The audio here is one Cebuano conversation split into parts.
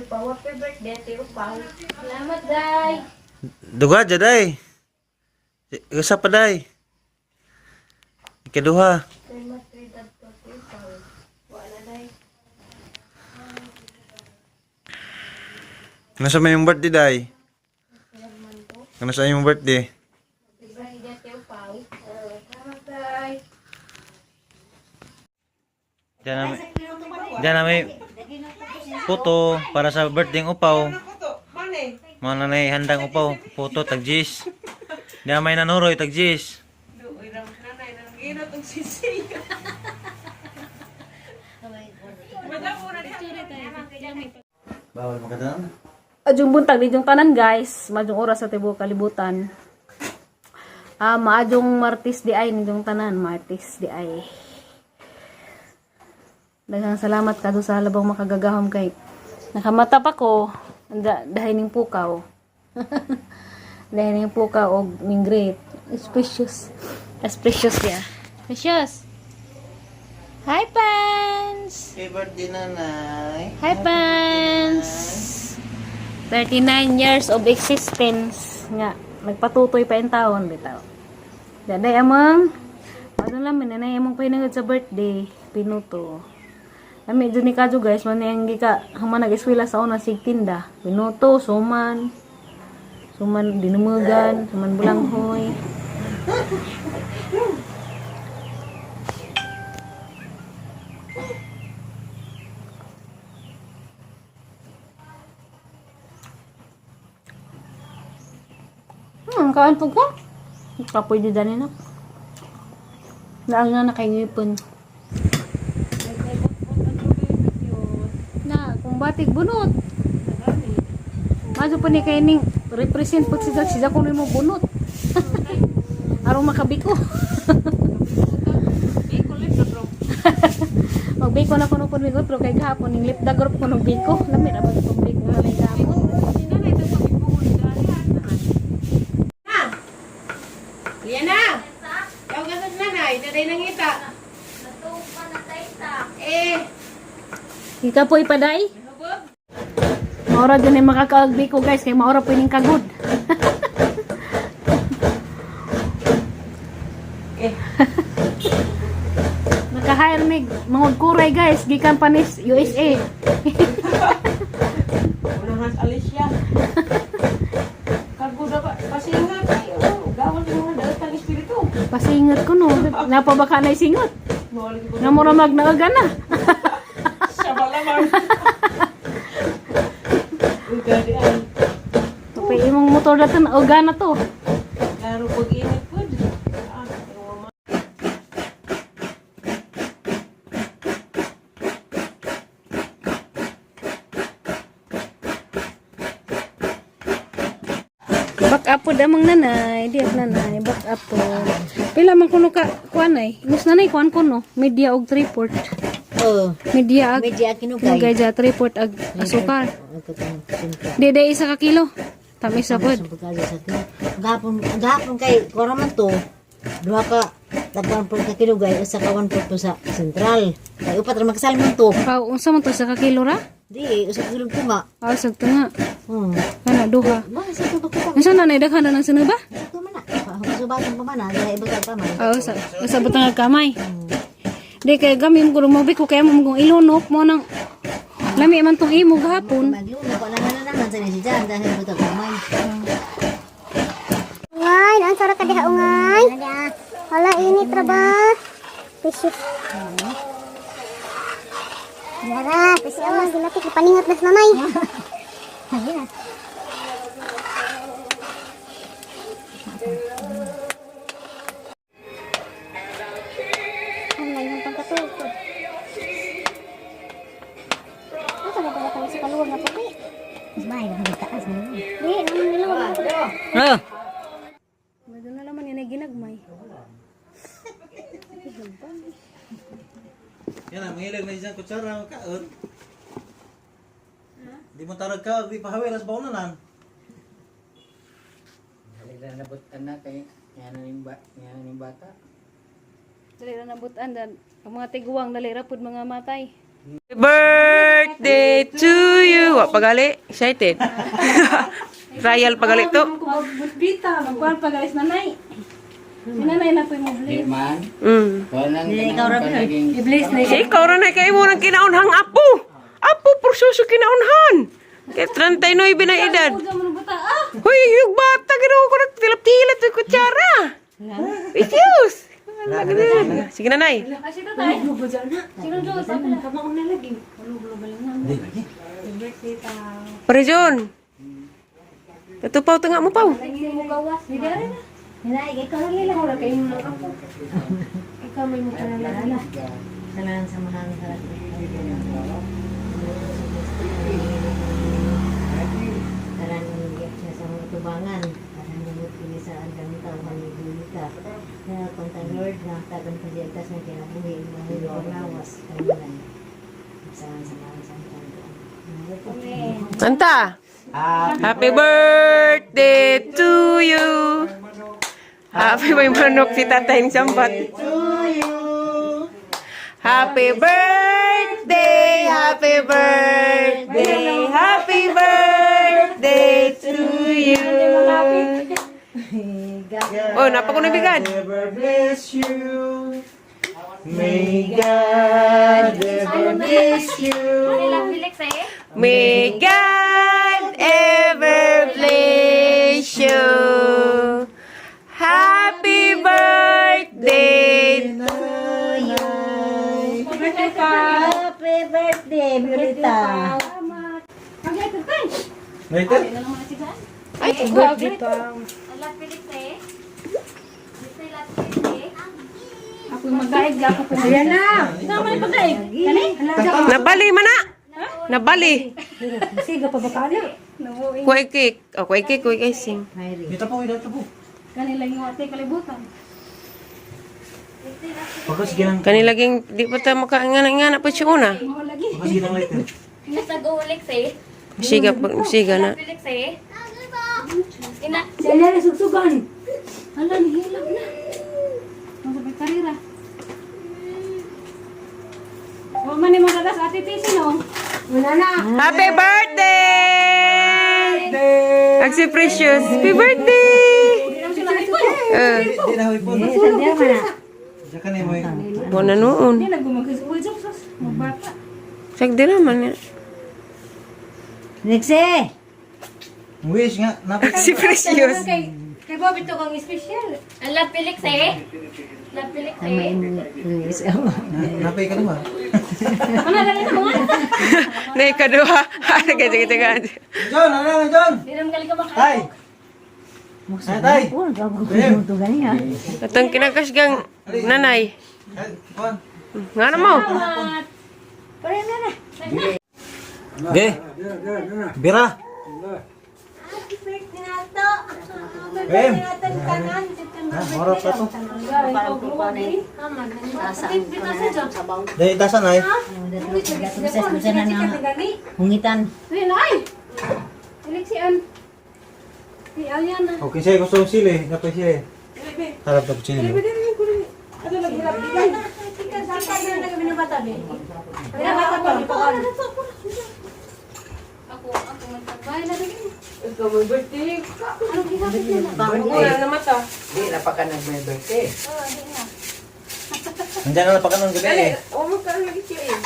Upaw. Happy birthday, Ate Upaw. Salamat, Day. Duga jaday. Usa pa day. Ikaduha. Salamat, Ate Upaw. Wala, Day. Nasa may yung birthday day? Ano sa imong birthday? Happy birthday, Ate Upaw. Salamat, Day. Diyan na may puto para sa birthday ng upaw. Mga nanay handang upaw, puto tag-gis. Diyan may nanuroy tag-gis. Bawal makadaan. Adjong buntag di tanan, guys, maadjong oras sa tibuok kalibutan. Ah, maadjong Martes di ay nidong tanan, Martes di ay. Daghang salamat kadto sa labong makagagahom kay nakamata pa ko dahil ning pukaw. Dahil ning pukaw og ning great. It's precious. It's precious ya. Precious. Hi, fans. Happy birthday, nanay. Hi, fans! 39 years of existence nga. Nagpatutoy pa yung taon, bitaw. Daday amang, ano lang, nanay among pahinangod sa birthday, pinuto. Lami dyan ni Kadyo, guys, man yang gika, human nag-eskwela sa una, sigtinda. Pinuto, suman, suman dinumugan, suman bulanghoy. Kain po ko. Kapoy di dani na. Naang na nakaingipon. Na, kung batig bunot. Maso pa ni kay ning represent pag sila sila kuno mo bunot. Aron makabiko. Magbiko na kuno pud mig otro kay gahapon ning lip dagor ko nung biko. Lami ra ba itong biko na may gahapon. Liana! Ikaw ka sa nanay, daday nangita. Eh, Ika po ipaday. Maura dyan ay makakaagbi ko, guys, kay maura po ining kagod. Eh. Naka-hire mig mangod kuray, guys, gikan pa ni USA. Unang has Alicia. Kaguda pa, pasingat kayo. Gawal yung mga dalat ng espiritu. Pasingot ko no. Napa baka na singot. Mawala ko Nga mura mag naaga na. sa malamang. Uga di ay. Kapay imong motor datan uga na to. Laro pag-init po. Ah, yung mga Back up po damang nanay, di nanay, back up po. Pila man kuno ka kuan ay. Ingus nanay kuan kuno, media og 3-port. Oo. Media ag Media kinugay. kinugay ja 3-port ag asukar. Di di isa ka kilo. Tamis sa pod. Gahapon, gahapon kay kuha man to. Duha ka tag 1 ka kinugay usa ka 1 po sa sentral. Kay upat ra makasal man to. Aw, unsa man to isa ka kilo ra? Di usa ka kilong tunga. Aw, sa tunga. Kana duha. Ba sa to ka kuha. Unsa nanay daghan na ng sino ba? Sa to man na. Subatan pa man na, dahil iba pa man. Aw, sa sa butang kamay. Di kay gami mo kuno ko kay mo mong ilunok mo nang lami man tong imo gahapon. Magluno ko na na naman sa ni Jan dahil butang kamay. Ungay, naan sara ka diha ungay. Hala, init ra ba? Precious. Yara, precious ama gilapit ipaningot nas nanay. Ang layo ng pagkatulog. Asa ba pala kami sa kaluwag na puti? Mas may taas na. Di, naman niluwag na puti. Ah! Medyo na naman yun ay ginagmay. Yan ang mahilig na isang kutsara kaon. Di mo tarag ka, di pa hawil as baunanan. Dali na nabutan na kay nga na ning ba nga na ning bata. Dali ra nabutan dan ang mga tiguang dali ra pud mga matay. Birthday to you. Wa pagali. Excited. Trial pagali to. Magbita, magkuhan pa guys, nanay. Si nanay na po yung Di man. Wala nang naging I-bless na. Si ikaw ra na kay mo nang kinaunhang apo. Apo porsoso kinaunhan. Kay 39 na edad. Hoy, yung bata ginoo ko nagtilap-tilap yung kutsara. Precious. Sige nanay. Pare John. Tatupaw to nga mo paw. Hinay, ikaw lang nila. Ora kay mo nang apo. Ikaw may mukha na. Tanan sa mahang harap. Tanan ng sa mga tubangan. Tanan ng kini sa andang tawhan ni Bulita. Na konta Lord na tagan pa siya tas na kinabuhi mga paglawas kanunay. Sa mahang sa Kanta. Happy birthday to you. Happy may manok si tatay ng sambat. Happy birthday, happy birthday, happy birthday to you. Oh, napako na bigan. Ever bless you. May God ever bless you. May God ever bless you. Happy birthday. Nanay. Happy birthday, Violeta. Later. Ay, birthday pa. Ako magaig, ako po. Ayan na. Sama ni pagaig. Kani? Nabali man na. Nabali. Siga pa ba ka na? Kuhay cake. Oh, kuhay cake, kuhay icing. Dito po, dito po. Kanila yung ate kalibutan. Pagkas ginang Kanilaging di pa ta makaingana-ingana pa siya una. Mao lagi. pagkas ginang later. Siga pa, siga na. Si Alera sugsugan. Hala, nihilab na. Ang sabay karira. Wa man ni mga gagas ate Tisi no. Wala na. Happy birthday! Aksi Precious. Happy birthday! Eh, Di na hoy po. Diyan ka na mo. buwan na noon. Hindi nagumagis. Uy, sus, magbata. Sagdi naman ya. Next eh. Wish nga napit. Si Precious. Kay kay Bobby to kang special. Napay ka naman. Ano dali na mga. Na ikaduha. Gaja, gaja, gaja. John, ano na John? Di naman gali ka maka. Tay. Ay, tay. Atong kinakasgang nanay. Ay, Juan. Nga na mo. Ge. Bira. Bem. Ah, mora pa to. Dahil tasan ay. Hungitan. Ayun ay. Eleksian. Si Aliana. Okay, siya gusto ng sili. Napay sili. Harap na po sili. Ako ako magtabay na rin. Ikaw may birthday. Wala na mata. Di na pa ka nag-may birthday. Nandiyan na pa ka ng gabi eh. Oh, magkaroon lagi siya eh.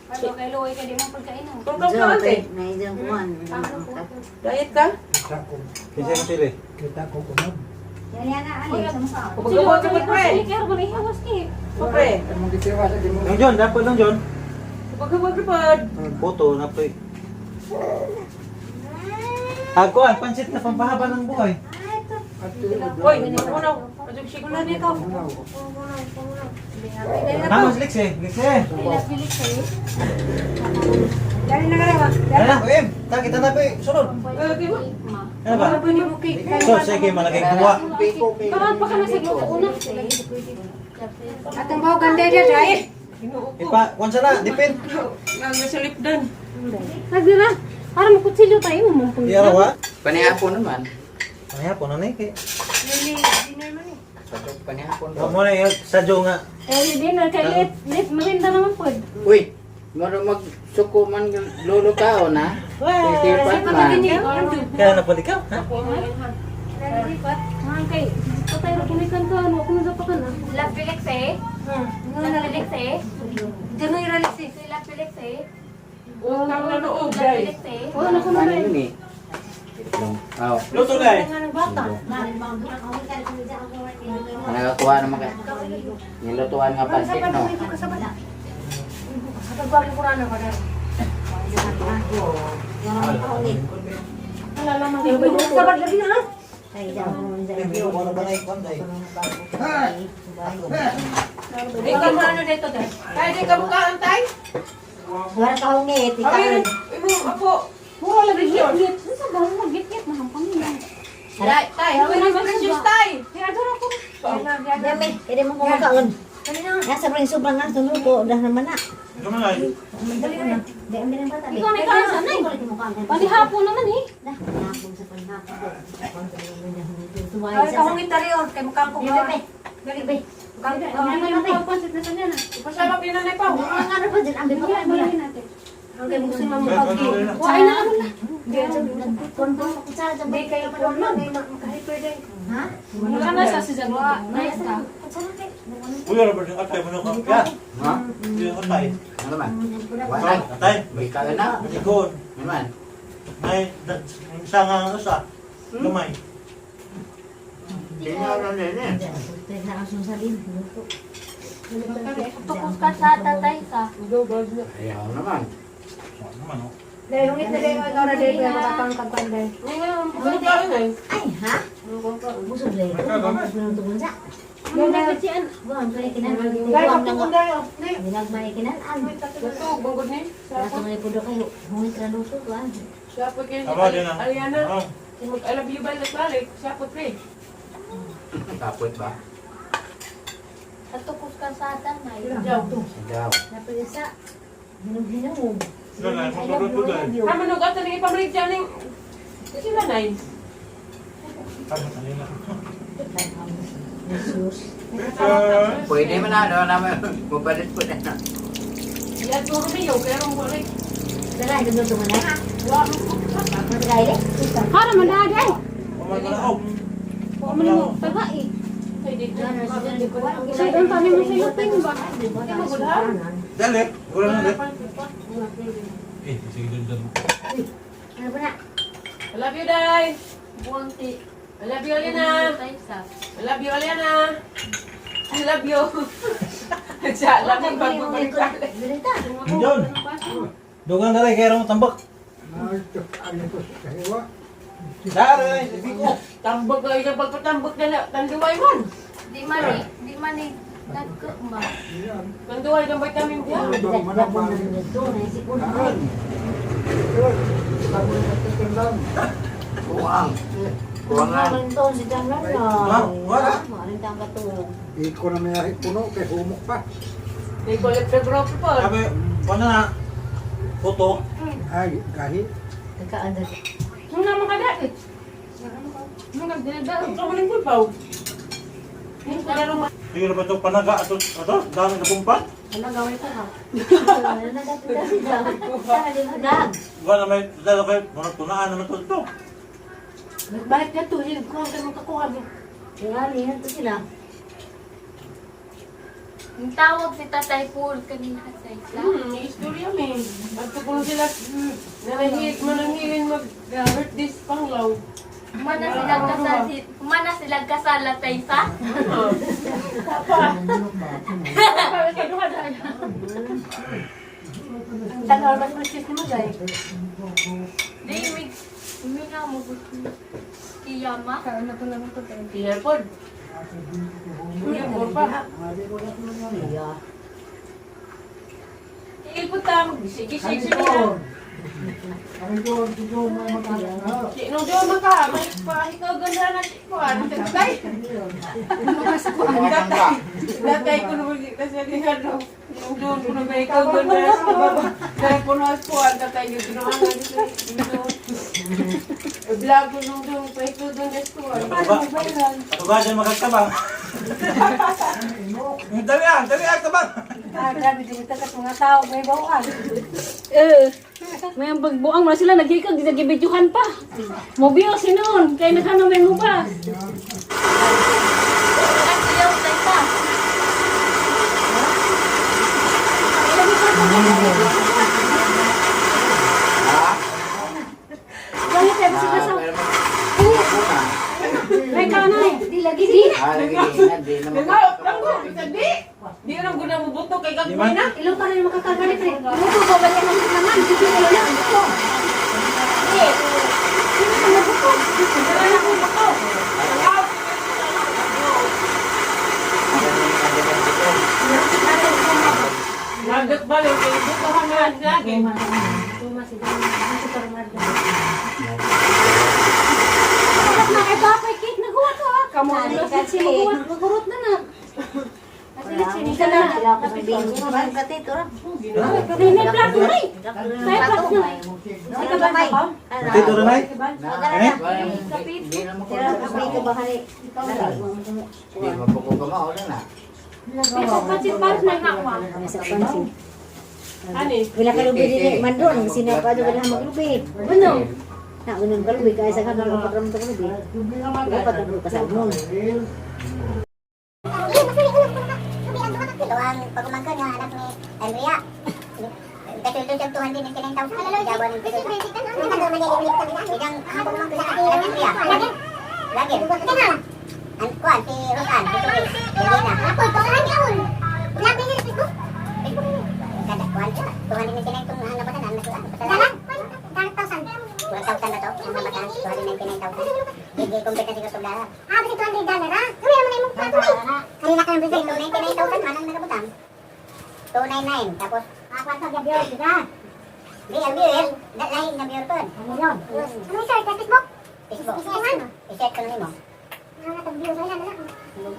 Ano kay Luoy kay di mo pagkain. Kung ka pa ate. Diet ka? Kasi yung sili. Paggawa ka pa pre. Kaya ko na ihawas ni. Pre. Yung John, dapat lang John. Paggawa ka pa. Puto, napoy. Agkuan, pansit na pampahaba ng buhay. Hoy, una. Adug siya ko na. Namos, Lix eh. Lix eh. Dali na, em. Ta, kita na pa eh. Sunod. Ano ba? So, sige, malaki kuha. Kaman pa ka na sa grupo una. Atong bawo ganda dia dai. Ipa, kuwan sana, dipin. Nagasalip dan. Nagdira. Para makutsilyo tayo mo mong Iya, rawa. Panihapon naman. Ay, po na na eh. Sa panihapon. Wa mo na yung sadyo nga. Eh, di na kay lit, lit marinda naman pod. Uy, maro magsuko man lolo ka o na. Sisipat man. Kaya na pala ikaw, ha? Man kay patay ra kini kan ka ano ako sa pakan ah. La Felix eh. La Felix eh. Gano'y ralis eh. La Felix eh. Utang na loob, La guys. Felix eh. Oh, na kuno Ano yun eh? Itlog. Oh. Luto na eh. Nakakuha naman ka. Nilutuan nga pansit, no? Ay, daw mo sa Ikaw ano dito, tay? Tay, di ka mukhaan, tay? Wala ka hungit, ikaw. Ay, imo, apo. Mura lagi git git. Sa ba mo git git na hampang niya. Tay, tay, hawin ang precious, tay. Dami, hindi mo kumakaon. Nasa rin sobrang nga tuluto, dah naman na. Ikaw man ay. Di ang bata. Ikaw na ikaw sa nay. Panihapon naman eh. Dah, panihapon sa panihapon. Ay, kahungit na rin, kay mukang ko. Dali, be. Ano yung pansit na kanya na. Pasama pinanay pa. Ang ano pa din, ang bibig ko Balahin natin. Wala. Wa ay na ano na. Di kayo Ha? Wala na sa si Zagwa. Na ka. Uy, Robert, yung atay mo na ka. Ha? Yung atay. Ano man? Wala. Atay. May ka na. Likod. Ano man? May isa nga ang usa. Gamay. Tingnan na din eh. Tukos ka sa tatay sa. Ayaw naman. Ano naman, oh. Ay, ha? Busog dahil. Busog sa. Ano na si an? Buwan, kaya kinan. Ginagmay kinan. Tug, bangod ni. Kaso nga po kayo, hungit ra luto ba? Siya po kayo. Tama din ah. Ariana, Ah. mag I love you balik balik. Siya po, pre. Kapot ba? Tukos ka sa tatay. Jaw. Sigaw. Napalisa. Hinog-hinog. Ganun, magluto dahil. Ha, manugat na rin ipamalik dyan yung... Sila, nay. Tama, kanina. Jesus. Pwede man na, ano naman. Mabalit po na. Iyan mo Romeo, kaya rong balik. Dara, hinog mo na. Magkaya eh. Hara man dagay. Umar ka na, oh. Wa man mo taga eh. Ay, dito. Say ang tani mo sa iyo pin ba? Dali. Wala na, dali. Eh, sige, dali, dali. Ano ba na? I love you, Day. Buwang ti. I love you, Aliana. Tatay sa. I love you, Aliana. I love you. Siya, alam mo, pagbabalik-balik. Ganita. Yun. Dugang dali, kaya mo tambak. Dali, sabi ko. Tambak kayo sa pagpatambak na na. Tanduay man. Di man eh. Di man eh. Nagko ma. Tanduay ng vitamin D. Labon na nito, naisip ko na. Kuwang. Kuwangan. Ano si Danlan na. Ha? Wala. Maaaring tang katulog. Iko na may puno kay humok pa. May cholesterol group po. Sabi, paano na? Puto. Ay, gahi. Nagkaanda. Nung naman ka dati. Nung nagdinada. Ang kawaling pulpaw. Yung kalaro ma. Sige na ba itong panaga? Ato, ato, dami na pumpa. Nagkaanda. Wala may, dala kayo, mga tunaan naman ito. Ito. Bakit ka to? Kuha ka mo kakuha mo. Tingali, ito sila. Ang tawag si Tatay Paul kanina sa isa. May istorya may. At kung sila nanahil, mananghilin mag-birthday sa panglaw. Mana sila kasal si mana sila kasal tatay sa? Di mig mi nga mo gusto. Kiyama. Kaon na to naman to. Airport. Airport pa. Iya. Ilpot ta mag-gisig-gisig siya. Sino doon man ka? May pahikaw ganda na si Kuan. Tatay. Tatay. Tatay ko naman di kasi di ano. Yung doon ko naman ikaw ganda sa baba. Dahil ko na Kuan tatay yung ginawa na dito. Vlog ko nung doon pa ito doon sa Kuan. Ato ba? Ato ba dyan magkakabang? Dali ah, dali ah, tabang. Ah, grabe, di mo takas mga tao, may bawaan. Eh, may ang pagbuang na sila naghikag, di nagibidyohan pa. Mobiyo si noon, kay nakano may hubas. Langit tayo sa Ah, pero mag- May kanay. Di lagi di. Ah, lagi di na, di na Di! Di na guna mo buto kay gagmay na. Ilong pa rin makakagalit rin. Muto ba ba yan ang naman? Di ko na ito. Nagat balik kay buto hangan lagi. Na kay Papay cake naguwa to ah. Kamo ang si maguwat, magurot na na. Isa na. Sila ako sa bingo. May may plato na eh. May plato na. Ikaw ba may? Tito Renay? Na, di na mo ko. Di mapuko ka mo, wala na. May pansit pares na nga. Ani? Wala ka lubi din mandon, sinapa do wala maglubi. Ano? Na unang kalubi kay sa kanon ang pagramon to kalubi. Dapat ang kasalmon. Ito ang pagumangkon nga anak ni Andrea. Katulad siyang 299,000. Jawa ng peso. Igang pagumangkon sa anak ni Andrea. Lagi. Ang kuan si Rosan, si Torres, Elena. Kada kuan siya. 299 itong ang nabatan, ang nasuan. Pasalamat. 1,000 na to, ang nabatan, 299,000. Gigi, kumpita siguro sa dollar. Ah, basta $200 ah. 299,000 man ang nakabutang. 299 tapos ah kwarto gyud viewer diba? Di ang viewer, da lahi nga viewer pod. Ano sir, sa Facebook? Facebook. I-search ko na nimo.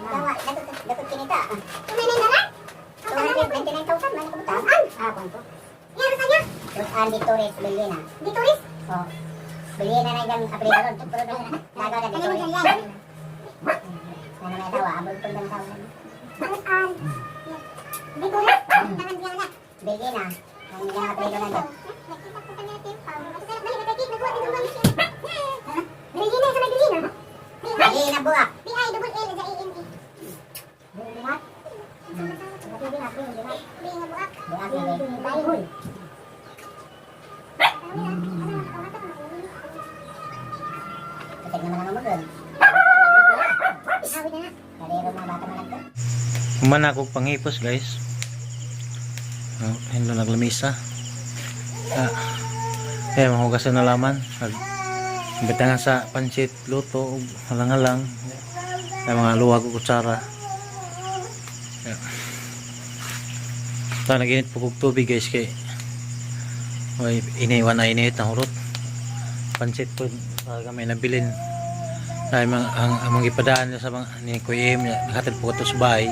Tawa, datot datot kinita. 299 na lang? 299,000 man nakabutang. Ah, kwanto? Rosan Di Torres Belena. Di Torres? Oh. Belena na yung apelyido ron. Pero nagawa na Di Torres. Ano may asawa, abol po ng asawa. Rosan. Di Torres? Belena. Ang yung apelyido na doon. Belena Buak. B-I-L-L-A-N-E. Buak na rin. Kapag naman ang umugod. Karero mga bata malagto. Human ako panghipos guys. Oh, hindi naglamisa. Ah, eh, mahugasan na laman. Nag nga sa pansit, luto, ug halang-halang. Ay, mga luwag ug kutsara. Yeah. Ta naginit po kog tubig guys kay way iniwan na init ang hurot. Pansit po talaga may nabilin. Ay, mga, ang mga ipadaan niya sa mga ni Kuya Em, nakatid po ko to sa bahay.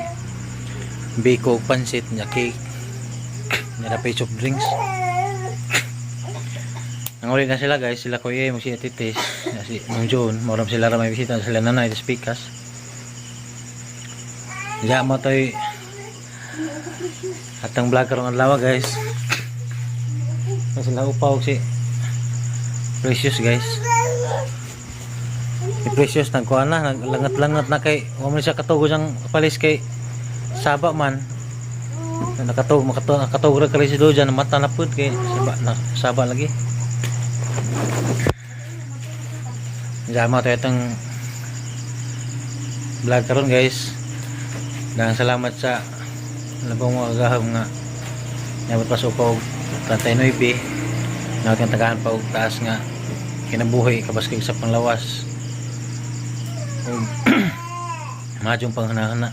Biko ug pansit niya cake niya na soft drinks. Nanguli na sila guys, sila Kuya Em, si Ate Tess, niya si Ma'am Joan, moram sila ra may bisita, sila nanay sa pikas. Diya mo to'y atang vlog karong adlaw guys. Na sila upaw si Precious guys. Si Precious nagkuha na, naglangat-langat na kay wa man siya katugod siyang palis kay saba man. Nakatug makatug nakatug ra kali si Dojan mata na pud kay saba na saba lagi. Jama tayo itong vlog karon guys. Daghang salamat sa labong mga agahom nga nabot pa sa upaw 39 natin tagaan pa og taas nga kinabuhi kabaskig sa panglawas ug madyong panghanahana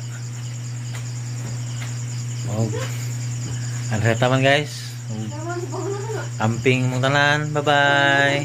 og ano sa taman guys. Ug amping mong tanan, bye bye.